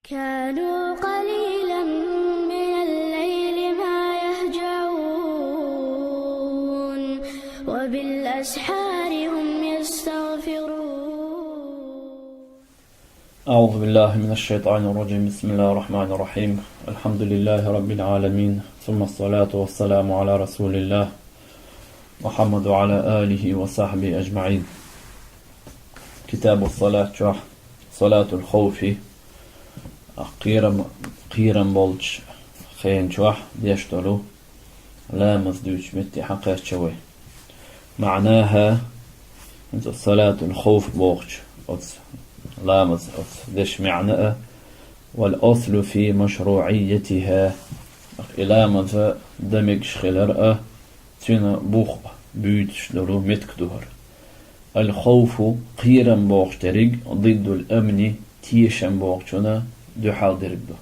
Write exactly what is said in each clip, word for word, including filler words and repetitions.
كانوا قليلا من الليل ما يهجعون، وبالأسحار هم يستغفرون. أعوذ بالله من الشيطان الرجيم. بسم الله الرحمن الرحيم. الحمد لله رب العالمين، ثم الصلاة والسلام على رسول الله محمد وعلى آله وصحبه أجمعين. كتاب الصلاة чохь, صلاة الخوف, кхерам, кхерам болчу хенан чохь деш долу ламаз дуьйцучу метте хьакхаьчча вай. معناها, хӀинца صلاة الخوف бохучу оцу ламаз, оцу дешан маьӀна а, والأصل في مشروعيتها, и ламаз дан мегаш хилар а, цуьнан бух буьйцуш долу меттиг ду хӀара. الخوف, кхерам бохуш дерриг, ضد الأمن, тешам бохучунна дуьхьал дерг ду.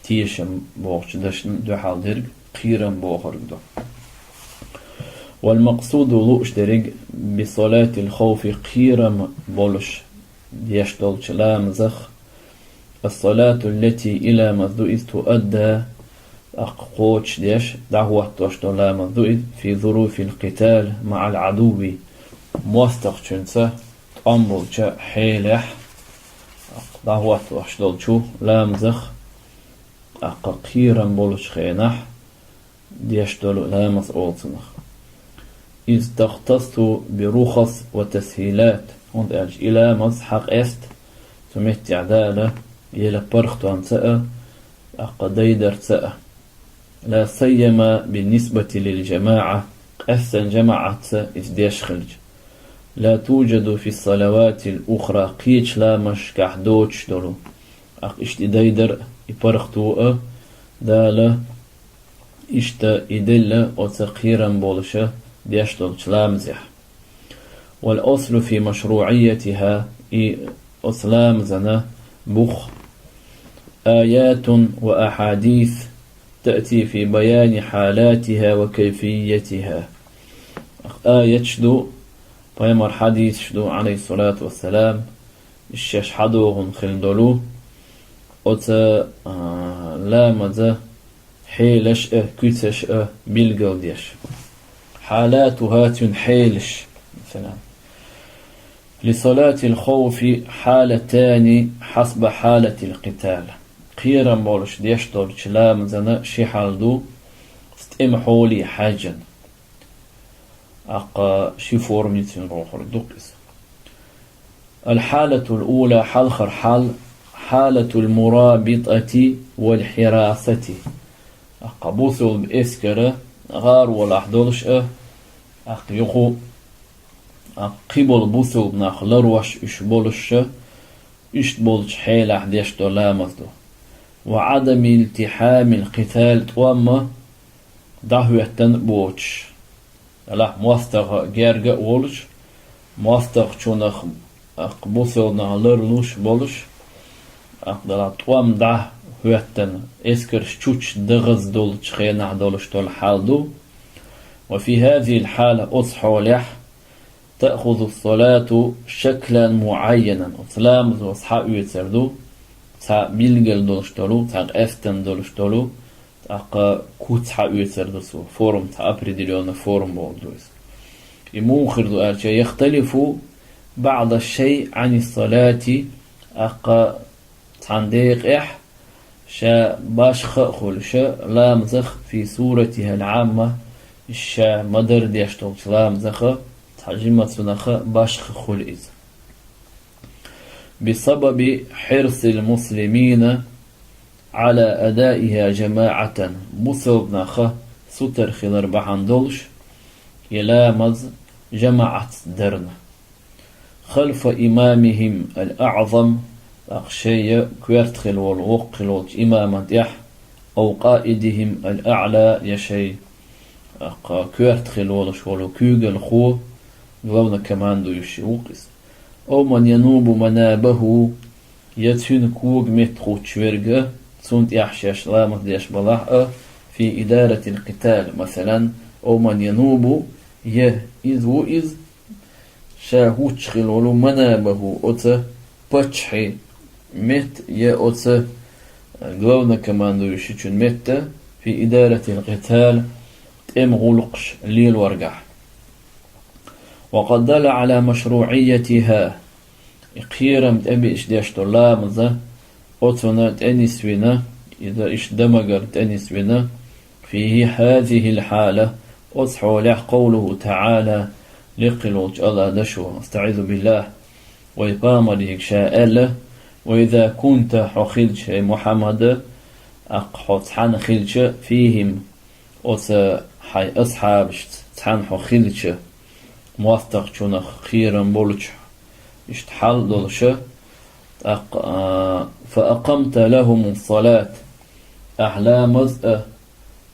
Тешам бохучу дешна дуьхьал дерг кхерам бохург ду. والمقصود, лууш дерриг, بصلاة الخوف, кхерам болуш деш долчу ламазах, الصلاة التي, и ламаз ду иза, تؤدى, тӀаккха кхочушдеш, дӀахӀоттош долу ламаз ду иза, في ظروف القتال مع العدو, мостагӀчуьнца тӀом болчу хьелехь, тӀаккха дӀахӀоттош долчу ламазах, тӀаккха кхерам болучу хенахь деш долу ламаз олу цунах. إذ تختص برخص وتسهيلات, хӀунда аьлча и ламаз хьакъеста цу меттехь Дала елла паргӀатонца а, тӀаккха дайдарца а. لا سيما بالنسبة للجماعة, къаьсттина жамаӀатца иза деш хилча. لا توجد في الصلوات الأخرى, кхечу ламазашкахь доцуш долу. ТӀаккха иштта и дайдар а, и паргӀато а Дала иштта и делла оцу кхерам болуша деш долчу ламазехь. والأصل في مشروعيتها, и оцу ламазана бух, آيات وأحاديث تأتي في بيان حالاتها وكيفيتها. Аяташ ду, пайхамар хьадисаш ду, عليه الصلاة والسلام, шаьш хьадохун хилла долу, оцу, а, ламаза хьелаш а, куьцаш а билгалдеш. حالاتها, цуьнан хьелаш. Масала, لصلاة الخوف حالتان حسب حالة القتال. Кхерам болуш деш долчу ламазана ши хьал ду, стӀеман хьоле хьаьжжина. ТӀаккха ши форма ю цуьнан бохург ду-кх иза. الحالة الأولى, хьалхара хьал, حالة المرابطة والحراسة. ТӀаккха бусалба эскар гӀаролахь долуш а, тӀаккха юха, тӀаккха кхин болу бусалба нах ларъеш уьш болуш а, иштта болчу хьелехь деш долу ламаз ду. وعدم التحام القتال, тӀом дӀахӀоьттина а боцуш. Делахь мостагӀа герга а волуш, мостагӀчунах, тӀаккха бусалба нах ларлуш болуш, тӀаккха делахь тӀом дӀахӀоьттина, эскарш чучча дагӀаза долчу хенахь долуш долу хьал ду. وفي هذه الحالة, оцу хьолехь, تأخذ الصلاة شكلا معينا. Оцу ламазо схьаоьцур ду цхьа билггал долуш долу, цхьа къаьсттина долуш долу, тӀаккха куц схьаоьцур ду цо, форма, цхьа определённая форма бохург ду иза. И муха хир ду аьлча, يختلف بعض الشيء عن الصلاة, тӀаккха цхьана декъехь ша башха а хуьлуш а ламазах, في صورتها العامة, ша ма-дарра деш долчу ламазах цхьа жимма цунах башха хуьлу иза. بسبب حرص المسلمين على أدائها جماعة, бусалба нах сутара хилар бахьана долуш, и ламаз жамаӀатца дарна. خلف إمامهم الأعظم, тӀаккха шайн коьрта хилла волу, воккха хилла волчу имаман тӀехь, أو قائدهم الأعلى, я шайн, тӀаккха коьрта хилла волуш волу куьйгалхо, главнокомандующий ву-кх иза. أو من ينوب منابه, я цуьнан кога меттахӀуттуш верг а, цунна тӀехь шаьш ламаз деш балахь а, في إدارة القتال, масалан, أو من ينوب, я иза ву иза, ша хӀуттуш хилла волу منابه, оцу паччахьан метта я оцу главнокомандующийчун метта, في إدارة القتال, тӀема гӀулакхаш лелоргахь. وقد دل على مشروعيتها, и кхерам тӀебиъаш деш долу ламаз, оцунна тӀенисвина, иза иштта дамагара тӀенисвина, في هذه الحالة, оцу хьолехь, قوله تعالى, лекхилолчу АллахӀан дашо, أستعيذ بالله, вай Пайхамарга ша аьлла: وإذا كنت, хьо хилча, хӀей Мухьаммад, тӀаккха хьо цхьаьна хилча, فيهم, оцу хьайн асхьабашца цхьаьна хьо хилча, мостагӀчунах кхерам болчу, иштта хьал а долуша, тӀаккха, а, فأقمت لهم الصلاة, ахь ламаз а,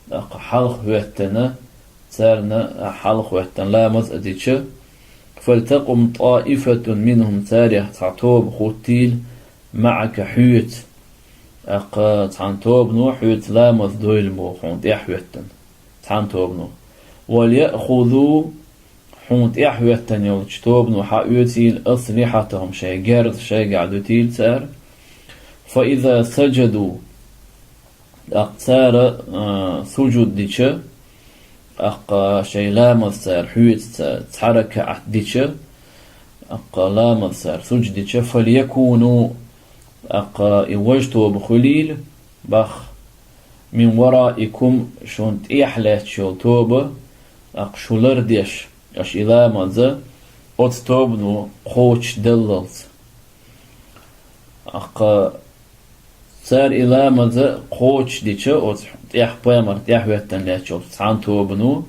тӀаккха хьалха хӀоьттина, царна ахь хьалха хӀоьттина ламаз а дича, فلتقم طائفة منهم, царех цхьа тоба хӀуттийла, معك, хьоьца. ТӀаккха цхьана тобано хьоьца ламаз дойла боху хьуна тӀаьхьахӀоьттина. Цхьана тобано. وليأخذوا, хьуна тӀаьхьахӀоьттина йолчу тобано хьаоьцийла, أسلحتهم, шайн герз шайгахь дуьтийла цара. فإذا سجدوا, тӀаккха цара, а, сужуд дича, тӀаккха шайн ламаз цара хьоьца ца-, цхьа ракаӀат дича, тӀаккха ламаз цара сужуд дича, فليكونوا, тӀаккха и важа тоба хуьлийла, бах, من ورائكم, шуна тӀехь лаьтташ йолу тоба, тӀаккха шу лардеш, аша и ламаз оцу тобано кхочушдаллалц. ТӀаккха цара и ламаз кхочушдича, оцу тӀехь пайхамар тӀаьхьахӀоьттина лаьтташ йолчу цхьана тобано,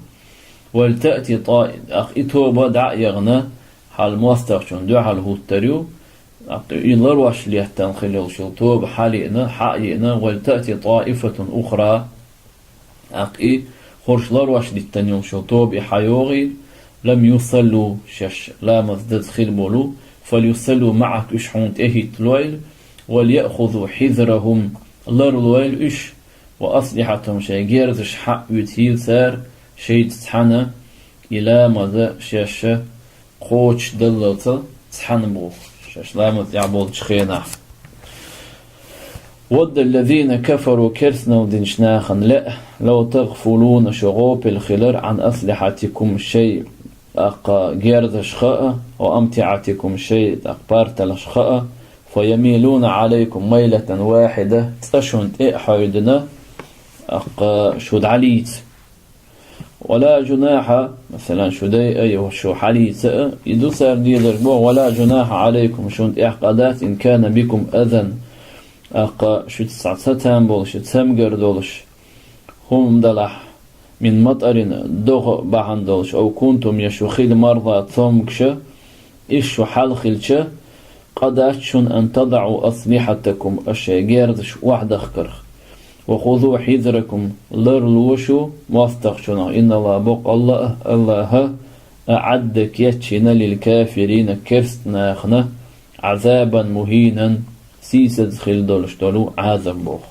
ولتأت طا-, тӀаккха и тоба дӀа а яхана, хьал мостагӀчунна дуьхьал хӀуттур ю, тӀаккха и ларош лаьттина хила йолуш йолу тоба хьалаиъна, хьа а йиъна, ولتأت طائفة أخرى, тӀаккха и хӀорш ларош диттина йолуш йолу тоба и хьайогӀийла, لم يصلوا, шаьш ламаз даза хир болу, فليصلوا معك, уьш хьуна тӀе хӀитталойла, وليأخذوا حذرهم, ларлойла уьш, وأسلحتهم, шайн герзаш хьаоьцийла цара, шайца цхьаьна и ламаз шаьш кхочушдаллалц цхьаьна боху, шаьш ламаз тӀехь болчу хенахь. ود الذين كفروا, керстаналла динчу нахана лаьа, لو تغفلون, шу гӀопил хилар, عن أسلحتكم, шайн, тӀаккха, герзашха а, وأمتعتكم, шайн, тӀаккха, парталашха а, فيميلون عليكم ميلة واحدة, цкъа шуна тӀе а хьаьвдина, тӀаккха, шу дӀалийца. ولا جناح, масалан, шу дайа а, шу хьалийца а, и ду цара дезарг боху, ولا جناح عليكم, шуна тӀехь къа дац, إن كان بكم أذى, тӀаккха, шуьца цхьа цатам болуш, цамгар долуш хӀума далахь, من مطر, догӀа бахьана долуш, أو كنتم, я шу хила, مرضى, цомгуша, иза шу хьал хилча, къа дац шуна, أن تضعوا أسلحتكم, аша шайн герзаш охьадахкарх. وخذوا حذركم, ларло шу мостагӀчунах, إن الله, бакъ АллахӀ, АллахӀа, أعد, кечйина, للكافرين, керстанахана, عذابا مهينا, сийсаза хила долуш долу Ӏазап боху.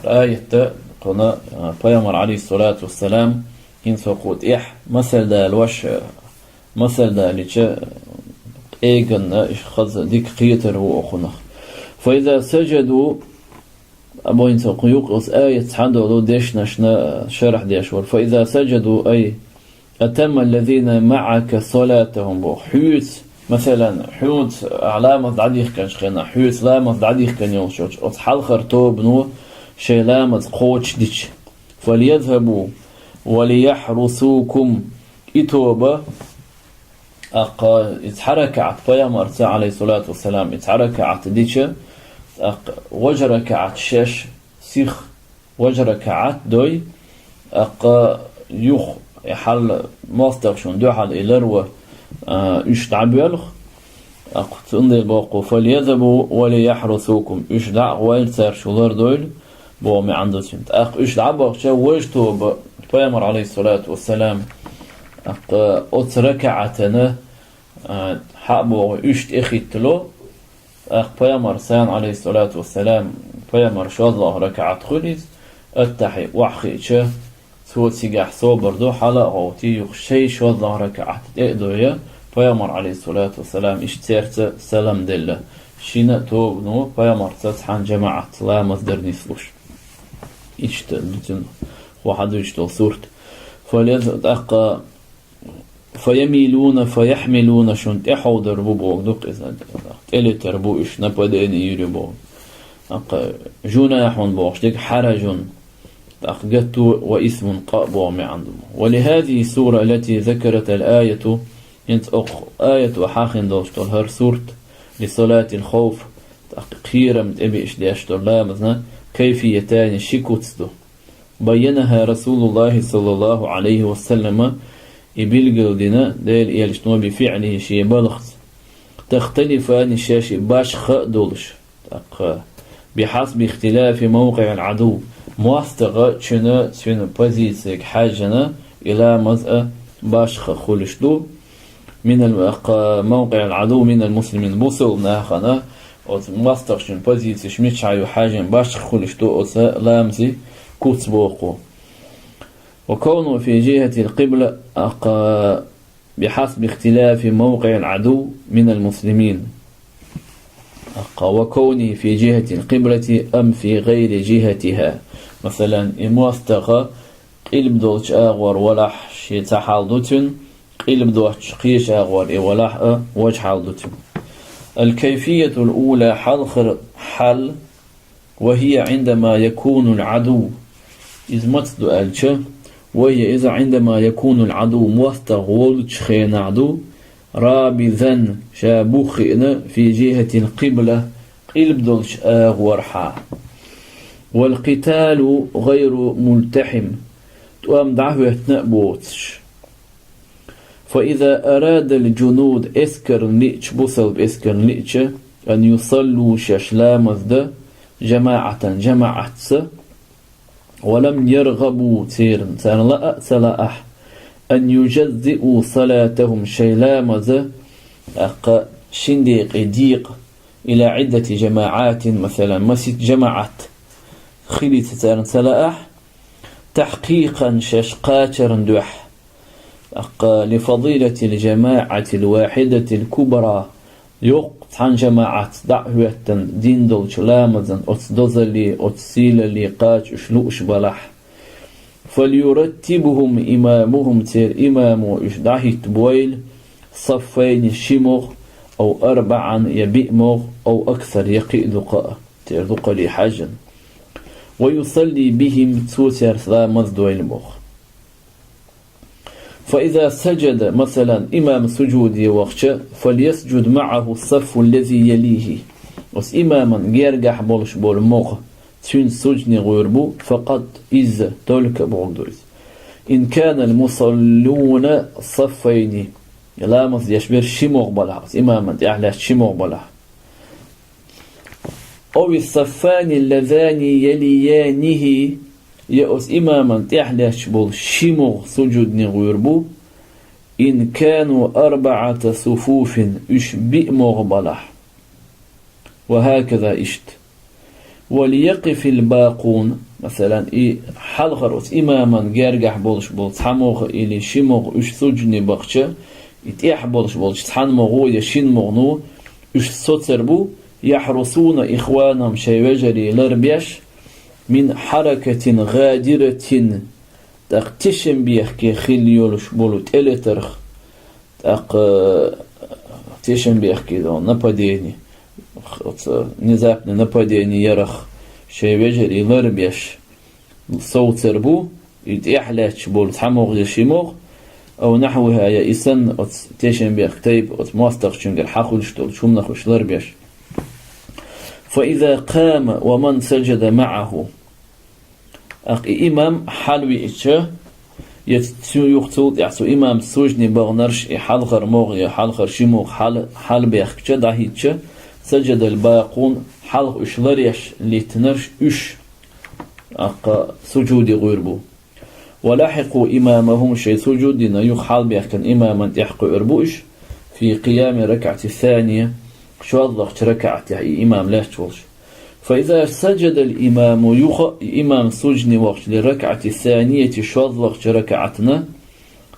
Аятта кхуна, а, пайхамар, алейхиссалату вассалам, хӀинца хӀокху тӀехь масал далош, а, масал далича, къеганна, иштта хаза дика кхетар ву окхунах. فإذا سجدوا, або хӀинца хӀокху юкъа оцу аят цхьадолу дешнашна шарахь деш вара. فإذا سجدوا, أي أتم الذين معك صلاتهم боху. Хьоьца, масалан, хьоьца ахь ламаз дӀадихкинчу хенахь, хьоьца ламаз дӀадихкина йолчу оцу хьалхара тобано шайн ламаз кхочушдича. فليذهبوا وليحرسوكم. И тоба, тӀаккха и цхьа ракаӀат пайхамарца, алейхиссалату вассалам, и цхьа ракаӀат дича, тӀаккха важа ракаӀат шаьш сиха важа ракаӀат дой, тӀаккха юха и хьал мостагӀчунна дуьхьал и ларво, а, уьш дӀабоьлху, тӀаккха цундела боху: فليذهبوا وليحرسوكم, уьш дӀа а гӀойла, цара шу лардойла, боху маьӀна ду цуьнан. ТӀаккха уьш дӀабахча, важа тоба, пайхамар, алейхиссалату вассалам, тӀаккха оцу ракаӀатана, а, хьа а боху, уьш тӀе хӀиттало, тӀаккха пайхамар царна, алейхиссалату вассалам, пайхамар шозлагӀа ракаӀат хуьлу иза, аттахьи охьахиъча, цо цигахь собар до, хьала а гӀовтий, юха шайн шозлагӀа ракаӀат тӀе а дойя, пайхамар, алейхиссалату вассалам, иштта цаьрца салам делла. Шина а тоба ду пайхамарца цхьана жамаӀат ламаз дар нислуш. Иштта ду цуьнан хӀокху хьадуьйцуш долу сурт. Фалез тӀаккха фаямилуна, фаяхмилуна шун тӀехьовдар бу боху ду-кх иза. ТӀелетар бу уьш, нападение йийр ю боху. ТӀаккха жунахьун бохуш дерг хьаражун. ТӀаккха гатто ва исмун къа боху маьӀна ду. Ва лихазихи сура аллати закаратхал аяту, хӀинца окху аято хьахийна долуш долу хӀара сурт, лисалатил хавф, тӀаккха кхерам тӀебеаш деш долу ламазна кайфиятани ши куц ду. Байянаха Расулуллахи саллаллаху алейхи ва саллама, и билгал дина Делан Элчано би фиълихи шен балхаца. Тахталифани шаьш и башха а долуш. ТӀаккха бихьасби ихтилафи мавкъиъил Ӏадув, мостагӀа чуьнан цуьнан позицияга хьаьжжина и ламаз а башха хуьлуш ду. Минал, тӀаккха мавкъиъил Ӏадув минал муслимин, бусалба нахана оцу мостагӀчун позицияш мичахь ю хьаьжжина башха хуьлуш ду оцу ламазан куц боху. Ва кавну фи жихатил къибла, тӀаккха бихьасби ихтилафи мавкъиъил Ӏадув минал муслимин. ТӀаккха ва кавни фи жихатил къиблати ам фи гъайри жихатиха. Масалан, и мостагӀа къилба долчу агӀор валахь, шен цхьа хьал ду цуьнан, къилба доцчу кхечу агӀор и валахь а, важа хьал ду цуьнан. Аль-кайфиятул ула, хьалхара хьал, ва хия Ӏиндама якунул Ӏадув. Иза маца ду аьлча, ва хия иза Ӏиндама якунул Ӏадув, мостагӀа волчу хенахь ду, рабизан, ша бух хиъна, фи жихатил къибла, къилба долчу агӀорхьа. Вал къиталу гъайру мультахьим, тӀом дӀахӀоьттина а боцуш. Фа иза арадал джунуд, эскарна лиъча, бусалба эскарна лиъча, ан юсаллу, шаьш ламаз дан, жамаӀатан, жамаӀатца, ва лам яргӀабу, церан, царна лаа а ца лаахь, ан южаззиу салатахум, шайн ламаз, тӀаккха шин декъе декъа, ила Ӏиддати жамаӀатин, масалан, масийтта жамаӀат хилийта царна ца лаахь, тахькъикъан, шаьш кхачарна дуьхьа, тӀаккха ли фадилатил жамаӀатил вахьидатил кубра, йоккха цхьана жамаӀатца дӀа а хӀоьттина дина долчу ламазан оцу дозалле, оцу сийлалле кхача уьш лууш балахь. Фалюраттибхум имамухум, церан имамо уьш дӀахӀиттабойла, саффайни, ши могӀа, ав арбаӀан, я биъ могӀа, ав аксар, я кхин а дукха а, церан дукхалле хьаьжжина. Ва юсалли бихим, цо цаьрца ламаз дойла боху. Фа иза саджада, масалан, имам сужуде вахча, фальясджуд маӀаху саффу ллази ялихи. Оцу имаман гергахь болуш болу могӀа цуьнца суждане гӀур бу, факъат, иза, только бохург ду иза. Ин канал мусаллуна саффайни, ламаз деш берш ши могӀа балахь, оцу имаман тӀаьхьа лаьцна ши могӀа балахь. Ови саффани ллазани ялиянихи, я оцу имаман тӀаьхьа лаьцна болу ши могӀа сужудне гӀур бу, ин кану арбаӀата суфуфин, уьш биъ могӀа балахь. Ва хӀаказа, иштта. Ва лиякъифил бакъун, масалан, и хьалхара оцу имаман гергахь болуш болу цхьа могӀа или ши могӀа уьш сужудне бахча, и тӀехь болуш болчу цхьана могӀо я шина могӀано уьш соцур бу, яхьрусуна ихванахум, шайн вежарий ларбеш, мин хьаракатин гӀадиратин, тӀаккха тешнабехке хилла йолуш болу тӀелетарх, тӀаккха тешнабехке, нападение, оцу внезапное нападение ярах шайн вежарий ларбеш совцар бу, и тӀехь лаьтташ болу цхьа могӀа я ши могӀа, ав нахьвихӀа, я и санна оцу тешнабехк тайпа оцу мостагӀчуьнгара хьахуьлуш долчу хӀуманах уьш ларбеш. Фа иза къама ва ман саджада маӀаху. ТӀаккха и имам хьалавиъча, я цу юха цул тӀаьхьа цу имамца суждане баханарш и хьалхара могӀа, я хьалхара ши могӀа хьал-, хьалабехкача, дӀахӀиттича, саджадал бакъун, хьалха уьш ларъеш литтинарш уьш, тӀаккха сужуде гӀур бу. Ва лахьикъу имамахум, шайн сужуд дина юха хьалабаьхкина имаман тӀехь кхуьур бу уьш, фи къиями ракаӀати ссания, шолгӀачу ракаӀатехь и имам лаьтташ волуш. Фа иза саджадал имаму, юха а и имам суждане вахча, ли ракаӀати ссанияти, шолгӀачу ракаӀатна,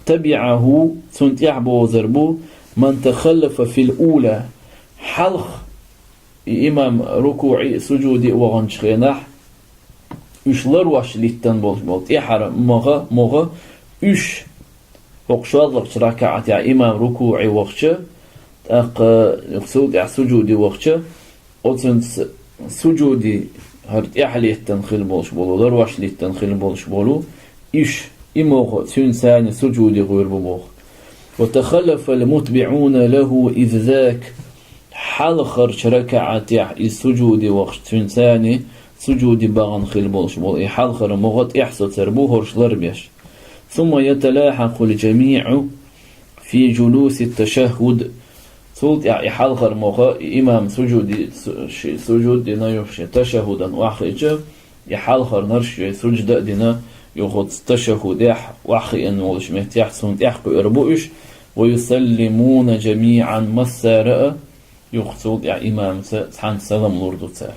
табиӀаху, цунна тӀаьхьа бовзар бу, ман тахаллафа фил ула, хьалха и имам рукуӀе а, сужуде а ваханчу хенахь, уьш ларвеш литтан болуш болу тӀаьххьара могӀа, могӀа, уьш хӀокху шолгӀачу ракаӀатехь имам рукуӀе вахча, тӀаккха цул тӀаьхьа сужуде вахча, оцуьнца сужуде хӀара тӀаьхьа леттан хила болуш болу, ларвеш леттан хила болуш болу, уьш, и могӀа цуьнан царна сужуде гӀур бу боху. وتخلف المتبعون له إذ ذاك. Хьалхарчу ракаӀатехь иза сужуде вахча, цуьнан царна сужуде бахана хила болуш болу и хьалхара могӀа тӀаьхьа соцур бу хӀорш ларбеш. ثم يتلاحق الجميع في جلوس التشهد. Цул тӀаьхьа и хьалхара могӀа, и имам сужуде, су-, ши-, сужуд дина ю, шен ташаххудан охьахиъча, и хьалхарнарш шайн сужда а дина, юха оцу ташаххудехь, охьахиъна волчу меттехь цунна тӀаьхьакхуьур бу уьш, ويسلمون جميعا, массара а, юха цул тӀаьхьа имамца цхьаьна салам лур ду цара.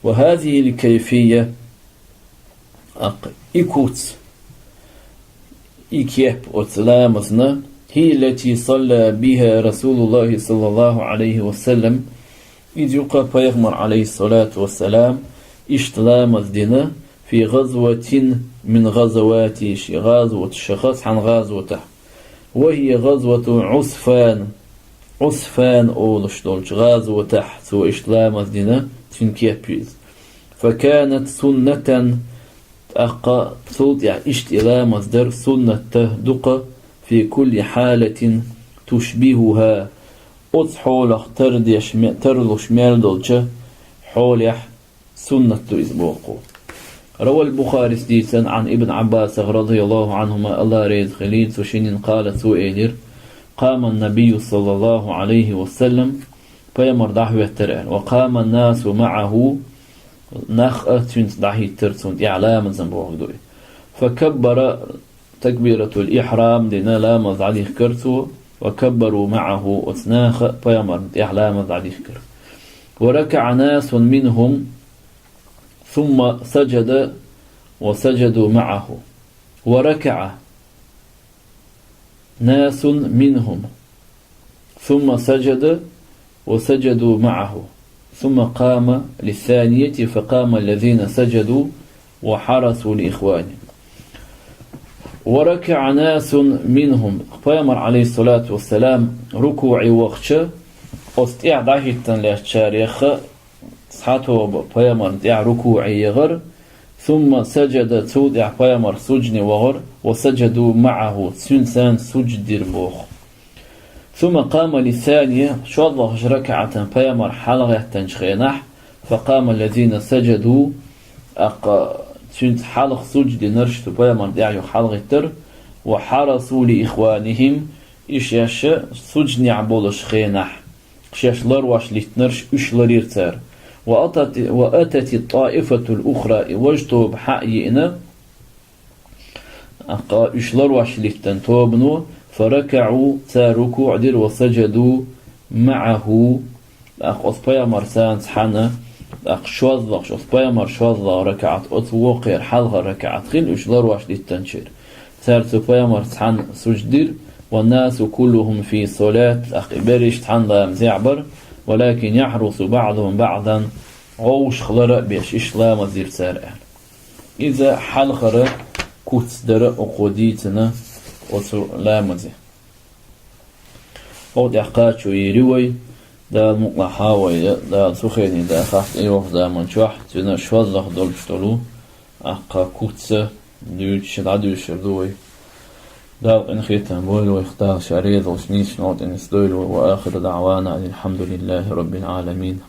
وهذه الكيفية, тӀаккха и куц, и кеп оцу ламазна, هي التي صلى بها رسول الله صلى الله عليه وسلم, иза ю-кх Пайхамар, Ӏалайхиссалату вассалам, иштта ламаз дина, في غزوة من غزواته, шен гӀазоташха цхьана гӀазотехь. وهي غزوة عسفان, Ӏусфан олуш долчу гӀазотехь цо иштта ламаз дина, цуьнан кеп ю иза. فكانت سنة, тӀаккха цул тӀаьхьа иштта и ламаз дара суннат дукха, في كل حالة تشبهها, оцу хьолах тардеш ме-, тарлуш мел долчу хьолехь суннат ду иза боху. روى البخاري, дийцина, عن ابن عباس رضي الله عنهما, АллахӀ реза хуьлийла цу шинна, قال, цо элира: قام النبي صلى الله عليه وسلم, Пайхамар дӀахӀоьттира аьлла, وقام الناس معه, нах а цуьнца дӀахӀиттира, цунна тӀехь ламазан бохург ду и. فكبر, такбиратул ихьрам дина, ламаз дӀадихкира цо, وكبروا معه, оцу наха а Пайхамарна тӀехь ламаз дӀадихкира. وركع ناس منهم ثم سجد وسجدوا معه. وركع ناس منهم ثم سجد وسجدوا معه، ثم قام للثانية فقام الذين سجدوا وحرسوا لإخوانهم. وركع ناس منهم, Пайхамар, Ӏалайхиссалату вассалам, рукуӀе вахча, оцу тӀехь дӀахӀиттина лаьттачарех цхьа тоба Пайхамарна тӀехь рукуӀе яхара, ثم سجد, цул тӀехь Пайхамар суждане вахара, وسجدوا معه, цуьнца царна сужд дира боху. ثم قام للثانية, шолгӀачу ракаӀатан Пайхамар хьалагӀаьттинчу хенахь, فقام الذين سجدوا, тӀаккха цуьнца хьалха сужд динарш цу Пайхамарна тӀехь юха хьалагӀиттара, وحرسوا لإخوانهم, и шаьш сужданехь болуш хенахь, шаьш ларвеш литтинарш, уьш ларйира цара. وأتت، وأتت الطائفة الأخرى, и важа тоба хьа а йиъна, тӀаккха уьш ларвеш литтина тобано, فركعوا, цара рукуӀ дира, وسجدوا معه, тӀаккха оцу Пайхамарца цхьаьна, тӀаккха шолгӀачу, оцу Пайхамаран шолгӀа ракаӀат, оцу вокхеран хьалхара ракаӀат хилла уьш ларвеш литтинчуьра. Цара цу Пайхамарца цхьаьна сужд дира, والناس كلهم في صلاة, тӀаккха и берриш цхьана ламазехь бара, ولكن يحرس بعضهم بعضا, вовшах лар а беш, иштта ламаз дира цара аьлла. Иза хьалхара куц дара оцо дийцина оцу ламазе. Оцу тӀехь кхачо йийр ю вай, Дала мукъалахь вай, Дала цу хенахь дахахь тӀейогӀучу заман чохь, цуьнан шолгӀа долуш долу, тӀаккха куц а дуьйцуш, дӀадуьйшур ду вай. Дала къинхетам бойла вайх, Дала Ша реза волуш нийсачу новкъа тӀе нисдойла вай. وآخر دعوانا أن الحمد لله رب العالمين.